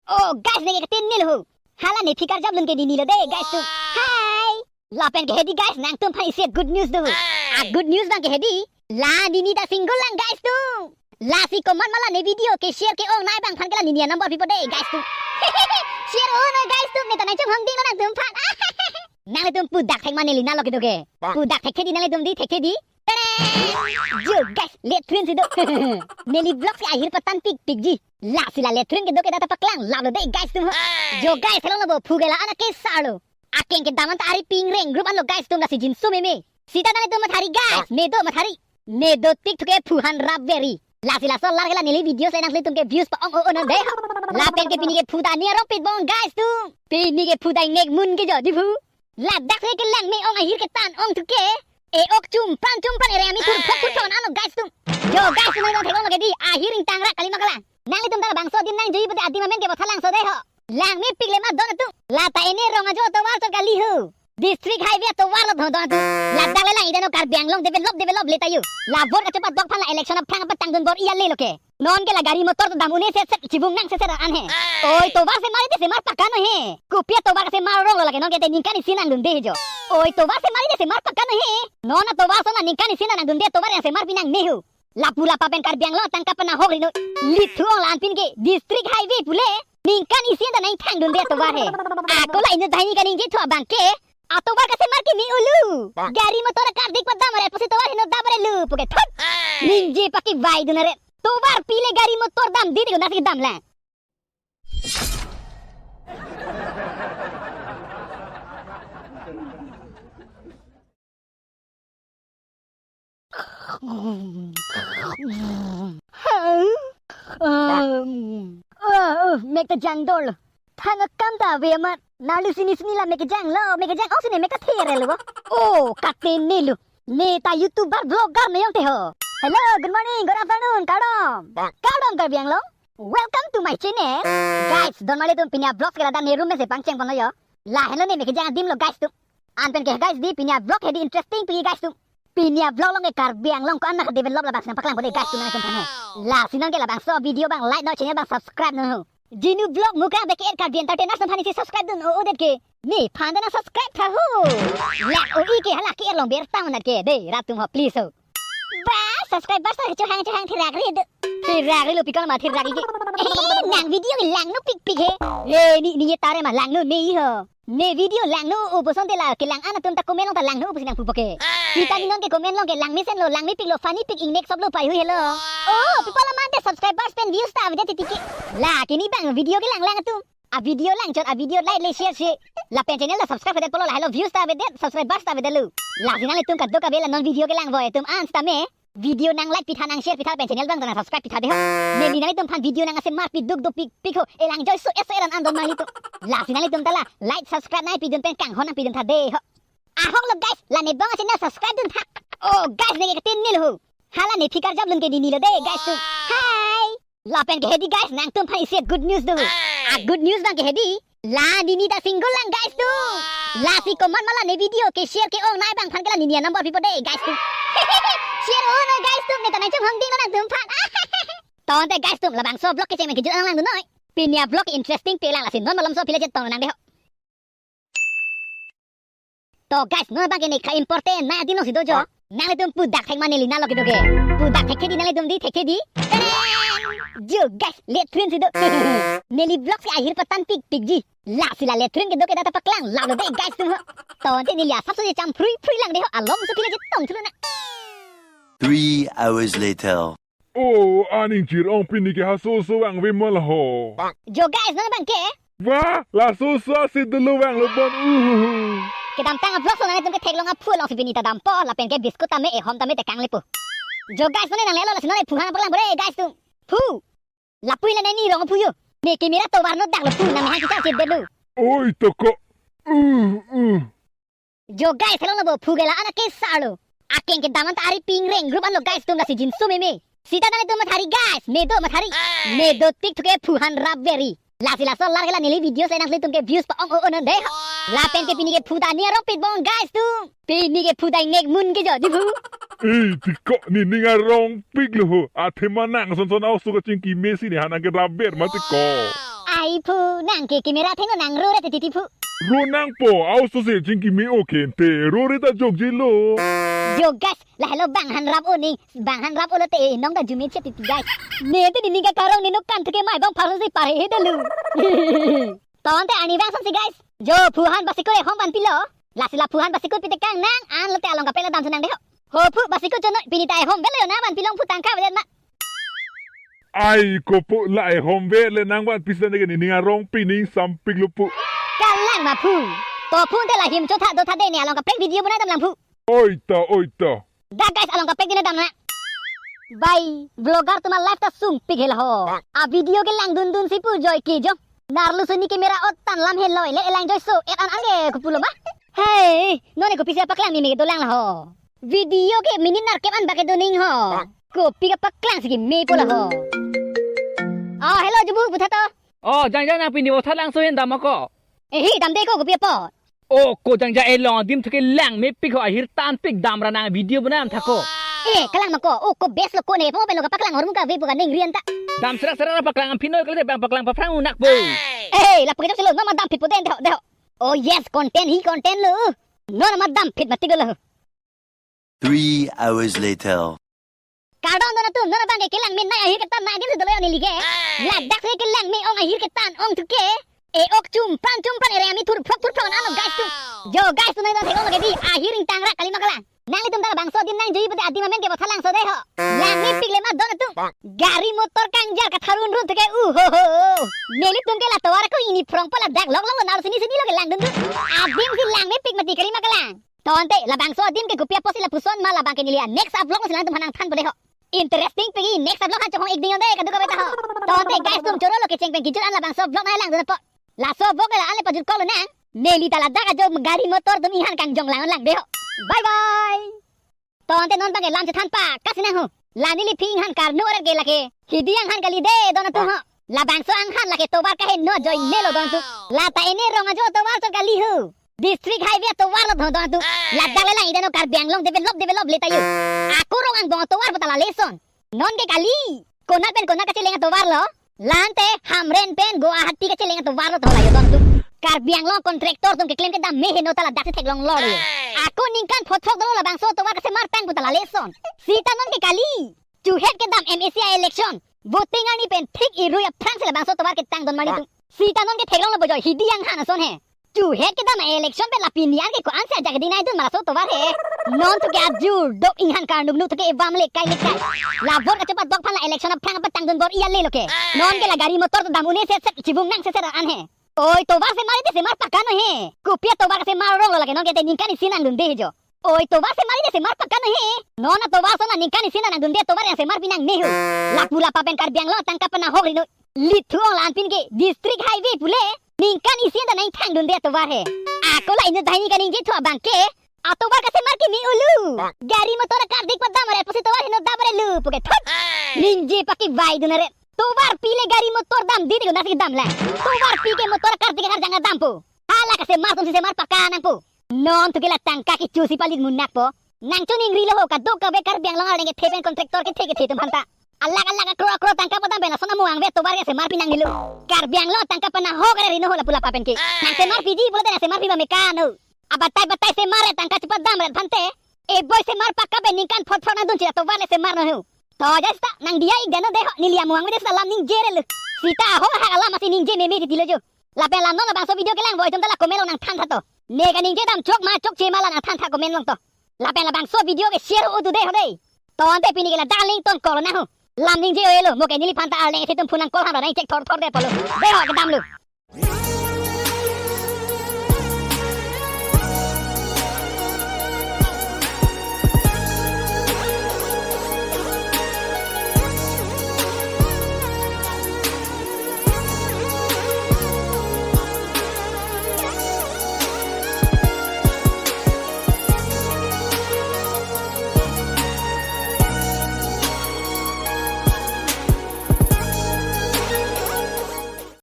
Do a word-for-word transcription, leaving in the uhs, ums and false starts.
Oh guys, neke katin nil ho. Hala nephi karjap lun ke nini lo de guys atum. Hi. Lapen ke hedi guys, nangtum aphan isi good news do. A good news abang ke hedi. La nini ta single lang guys atum. Lasi komat ma la ne video ke share ke-ong nai abang aphan ke la nini a-number pipo de guys atum. Share-o noi guys atum, ne ta nangchonghong ding lo nangtum aphan. Nanglitum pu dak thek ma neli nalo kedo ke. Pu dak thek thedi nanglitum di, thek thedi. Tere! Jo guys, latrine si do. Neli vlog si ahir patan pikpik ji. Lasi la latrine kedo ke data paklang lap lo de guys atum ho. Jo guys, hello lo bo, phu ke la-an akesar lo. Akeng kedam an ta ari ping reng group an lo guys atum, lasi jinso meme. Sita nanglitum mathari guys, me do mathari. Me do tik thuke phu han rap veri. Lasi laso lar ke la neli videos le nanglitum ke views pa-ong o o non de. Lapen ke pini ke phu ta ni arong pit bong guys atum. Pini ke phu ta ingnek mun ke jo di phu. Ladak le ke lang me-ong ahir ketan ong thuke. E-ok chumpran chumpran ere ami thur phok thur phok an lo guys atum. Jo guys atum, nangtum theklong lo ke di, ahir ingtang rak kali ma kalang. Nanglitum ta labangso adim nangjui pute adim amen ke botha langso de ho. Lang mepik le ma don atum. La ta ene rong ajo atovar chot kali ho. District highway atovar lo don atum. Ladak le lang ida no Karbi Anglong develop develop le ta yo. La vote kachepat dok aphan la election aphrang apatang dun bor-i ale lo ke. Non ke la gari motor ta dam un-e set set, chibung nang set set an he. Oi, tovar semar ite semar pakka no he. Kopi atovar kesemar rong lo lake, non ke te ningkan isi nangdunde he jo. Oi, tovar semar ite semar pakka no he. Non atovar ason la ningkan isi nangdunde, tovar yang semar pi nangne ho. Lapu lapa pen Karbi Anglong atangka pen ahok ri noi. Lithu ong la-an pin ke district highway pule ningkan isi ta nangthangdunde atovar he. Ako la inut banghini kaningje thu abang ke, atovar kasemar kimi ulu. Gari motor kardik padam re pusi tovar heno dam re lu puke thot. Ningje paki vai dun re. Tovar pile gari motor dam di di ko nasi dam lang. Ha? Um, ah, uh, mek ta jang dolo. Thang akam ta ave amat. Nali sini sini la mek kejang lo, mek kejang ong sini mek ta there lo. Oh, kate ne lo. Ne ta YouTuber vlogger ne yong te ho. Hello, good morning, good afternoon, kardom. Kardom Karbi Anglong. Welcome to my channel. Guys, don mali atum, pini a-vlog ke ladak ne room mesi pangcheng pon lo yo. La helo ne mek kejang adim lo guys atum. Anpen ke guys di pini a-vlog hedi interesting pi guys atum. Pini a-vlog along ke Karbi Anglong ko-an ma ke develop labangsi nangpaklang bole guys atum, nangtum aphan he. Lasi non ke labangso video abang like non, channel abang subscribe non ho. Jinu Vlog Mukrang Beke Karbi Entertainers nangphan isi subscribe dun o o det ke. Nephan ta nang subscribe tha ho. Lang o-i ke hala ke erlong ber tang nat ke de rat atum ho please ho. Ba, subscribers ta chohang chohang thirak ri do. Thirak ri lo pikon ma thirak ri ke. Eh, nang video ke langno pikpik he. Eh, ne, ne ye tare ma langno ne ho. Ne video langno o puson te la kelang an atum ta comment along ta langno o pusi nangpupo ke. Sita ne non ke comment along ke lang mesen lo, lang mepik lo, funny pik ingnek sop lo pai hui helo. Oh, people aman te subscribers pen views ta avedet titi ke. La ke ne abang video ke lang lang atum. A-video lang chot, a-video like le share she. Lapen channel ta subscribe avedet pulo, la helo views ta avedet, subscribers ta avedet lo. Lasi nanglitum kadokave la non video kelang voi atum an sitame video nang like pitha, nang share pitha pen channel abang ta nang subscribe pitha de ho. Neli nanglitum aphan video nang asemar piduk dopikpik ho. Elang joy so eso eran an don mali atum. Lasi nanglitum ta la like subscribe nangpidun pen kanghon nangpidun tha de ho. Ahok lo guys, la ne bong a-channel subscribe dun tha. Oh guys, neke katin nil ho. Hala nephi karjap lun ke nini lo de guys atum. Hi. Lapen ke hedi guys, nangtum aphan isi good news do. A good news abang ke hedi. La nini ta single lang guys atum. Lasi komat ma la ne video ke share ke-ong nai abang aphan ke la nini a-number pipo de guys atum. Share-o noi guys atum, ne ta nangchonghong ding lo nangtum aphan. Tangte guys atum, labangso vlog kecheng pen kejut an lang dun noi. Pini a-vlog interesting pi lang, lasi non malomso phi le chetong nang de ho. To guys, non abang ke ne ka important nai adim along si do jo. Nanglitum pu dak thek ma neli nalo kedo ke. Pu dak thek thedi nanglitum di, thek thedi. Tadang! Jo guys, latrine si do. Neli vlog si ahir patan pikpik ji. Lasi la latrine kedo ke data paklang lap lo de guys atum ho. Tangte neli asap so je cham phrui phrui lang de ho, alomso phi le chetong thulo nang. Three hours later. Oh, aning chirong, pini ke haso so vangve ma la ho. Jo guys, non abang ke. Wah, laso so si dolo vanglo bon. Uhuhu. Kedamtang a-vlog along nanglitum ketheklong aphu alongsi pini ta dampo, lapen ke biscuit tame, ehom tame tekang lepo. Jo guys, non nang lelo, lasi non phu han paklang bore guys atum. Phu. Lapu la nani rong phu yo. Ne ke mera tovar no dak lo phu, nang han chichar chit de lo. Oi toko. Uh, uh. Jo guys, hello lo bo, phu ke la-an akesar lo. Akeng kedam an ta ari ping reng group an lo guys atum, lasi jinso meme. Sita nanglitum mathari guys, me do mathari. Me do tik thuke phu han rap veri. Lasi laso lar ke la neli videos le nanglitum ke views pa-ong o o non de ho. Lapen ke pini ke phu ta ni arong pit bong guys atum. Pini ke phu ta ingnek mun ke jo di phu. Eh, tiko, ne ning arong pik lo ho. Athema nang son son a-oso kachingki mesi ne han nang ke rap ver ma tiko. Ai phu, nang ke camera thengno nang rore titi phu. Ro nangpo, aoso se chingki me-o kente, rore ta jokjelo. Jo guys, lahelo bang han rap-o ning, bang han rap-o lote, eh, nong ta jume chet titi guys. Ne te nini kakarong ne nokkan thuke mai bang pharsi parhe he delu. Tangte ani bang sonsi guys. Jo phu han basikul ehom vanpilo. Lasi la phu han basikul pitekang nang, an lote along kaprek la damthu nang deho. Ho phu basikul chonoi pini ta ehom velo yo na vanpilong phu tangka vedet ma. Ai ko phu la ehom ve le nang vanpi seta neke nening arong pining sampik lo phu. Kalang ma phu. To phu te la him chotha dotha de ne along kaprek video bonai dam lang phu. Oi to, oi to. Da guys along kaprek dine dam na. Bai, vlogger atum a life ta sungpik helo ho. A video kelang dundunsi pu joi ke jo. Narlu suni camera ot tan lam heloi le elang joiso et an ange kupulo ma. Hey, none kopisi paklang mimi dolang la ho. Video ke minute nerkep an bak kedo ning ho. Kopi kapaklang sigi mepo la ho. Oh, hello jubu butha to. Oh, jangja nang pini botha langso hen dam ako. Eh, hi, damde ko kopi apot. Oh, ko jangja elong adim thuke lang mepik ho ahir tanpik dam ra nang video bonai tha ko. Eh, kalang ma ko. Oh, ko best lo ko ne po pen lo kapaklang hormu ka ve po ka ning rian ta. Dam serak serak ra paklang amphi noi kali bang paklang paphrang unak po. Eh, la pake jok selo, mama damphit po den deho, deho. Oh yes, content hi content lo. Non ma damphit mati lo. Three hours later. Kardom don atum, non abang ke kelang me nai ahir ketan nai din dolo ya neli ke. Ladak se kelang me ong ahir ketan ong thuke. E ok chumpran chumpran ere ami thurphrok thurphrok nang guys tu. Jo guys tu nai don thek ong lagi di ahir ingtang rak kali ma kalang. Nanglitum ta labangso adim nang jui pute adim amen ke botha langso deho. Lang mepik le ma don atum. Gari motor kangjar katharun run thuke u ho ho. Nelitum ke la tovar ko ini phrong po ladak lok lok lo nal sini sini lo kelang dun tu. Adim si lang mepik mati kali ma kalang. Tangte, labangso adim ke kopi apotsi lapuson ma labang ke neli a next vlog si nangtum aphan nangthan po deho. Interesting pegi next vlog han chohong ik ding de kadokave ta ho. Tangte guys atum choro lo kecheng pen kejut an labangso vlog nai lang dun apot. Laso vlog la ale pajut kolo nang. Neli ta ladak ajo gari motor atum inghan kangjong lang lang deho. Bye bye. Tangte non abang ke lam chethan pa, kasi nang ho. La neli phi inghan karnu oret ke lake. Hidi anghan kali de don atum ho. Labangso anghan lake tovar kaheno joi nelo don atum. La ta ene rong ajo tovar chot kali ho. District highway tovar lo don atum. Ladak le lang idano Karbi Anglong develop develop le ta yo. Ako rong angbong tovar pata la leson. Non ke kali. Konat pen konat kacheleng tovar lo. Lante Hamren pen Guwahati kacheleng tovar lo thola yo don atum. Karbi Anglong contractor atum keklem kedam me heno ta ladak si theklong lo yo. Ako ningkan phothok dolo labangso tovar kasemar tang pata la leson. Sita non ke kali. Chuhet kedam M A C election. Voting arni pen thik irui aphrang si labangso tovar ketang don mani tum. Sita non ke theklong lo bojoi hidi anghan ason he. Chuhet kedam election pen la pini an ke ko-an si ajak ding nai dun ma laso tovar he. Non thuke ajur dok inghan karnuk nuk thuke evam le kai le kai. La vote kachepadok aphan la election aphrang apatang dun bor iya le lo ke. Non ke la gari motor ta dam un-e set set chibung nang set set an he. Oi tovar semar te semar pakka no he. Kopi atovar kasemar rong lo lake non ke te ningkan isi nangdunde he jo. Oi tovar semar te semar pakka no he. Non atovar ason la ningkan isi nangdunde atovar nangsemar pi nangne ho. Lapu lapa pen Karbi Anglong tangka pen ahok ri noi. Lithu ong la-an pin ke district highway pule ningkan isi ta nangthang dunde atovar he. Ako la inut banghini kaningje thu abang ke atovar kasemar kimi ulu. Gari motor kardik padam are pusi tovar heno dam are lu puke thot. Ningje paki vai dun are. Tovar pile gari motor dam di te ko nasi dam la. Tovar pi ke motor kardik karjang dam po. Hala kasemar atum si semar pakka nang po. Non thuke la tangka kecho si palit munak po. Nangchoningri lo ho kadokave Karbi Anglong arleng kethe pen contractor kethe kethe atum aphanta. Alak alak akro akro tangka padam pen ason amuang ve tovar kesemar pi nangnelo. Karbi Anglong tangka pen ahok are rino ho lapu lapa pen ke. Nangsemar piji pulote nangsemar pi ba me kano. Abatai batai semar re tangka chepadam re aphante. E boi semar pakka pen ningkan phot phot nangdun chira tovar le semar no ho. To jai sita nang diya ik dano deho neli amuang ve sita lam ningje re lo. Sita ahok ahak alam asi ningje meme titi lo jo. Lapen la non labangso video kelang voi atum ta la comment along nangthan tha to. Ne kaningje dam chok ma chokche ma la nangthan tha comment along to. Lapen labangso video ke share un-e tu deho dei. Tangte pini ke ladak ling ton kolo nang ho. Lam ningje oi lo mo ke neli aphanta arleng kethe atum phu nang kol ham ra nang chek thor thor de polo. Deho kedam lo.